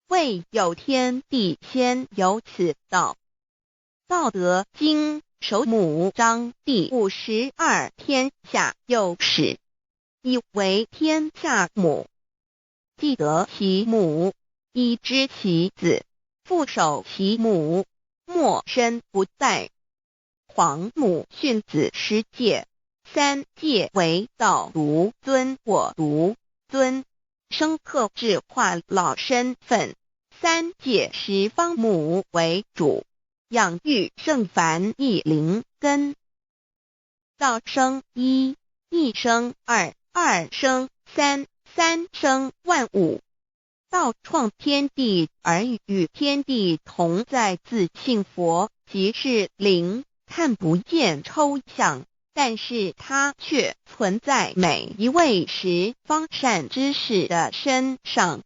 未有天地先有此道。道德經首母章第52天下有始，以為天下母。既得其母，以知其子，復守其母，莫身不殆。皇母訓子十誡，三誡為道獨尊我獨尊，生客制化老身份；三誡十方母為主，養育聖凡一靈根。道生一，一生二，二生三，三生萬物。道創天地而與天地同在，自性佛即是靈，看不見抽象，但是它卻存在每一位十方善知識的身上。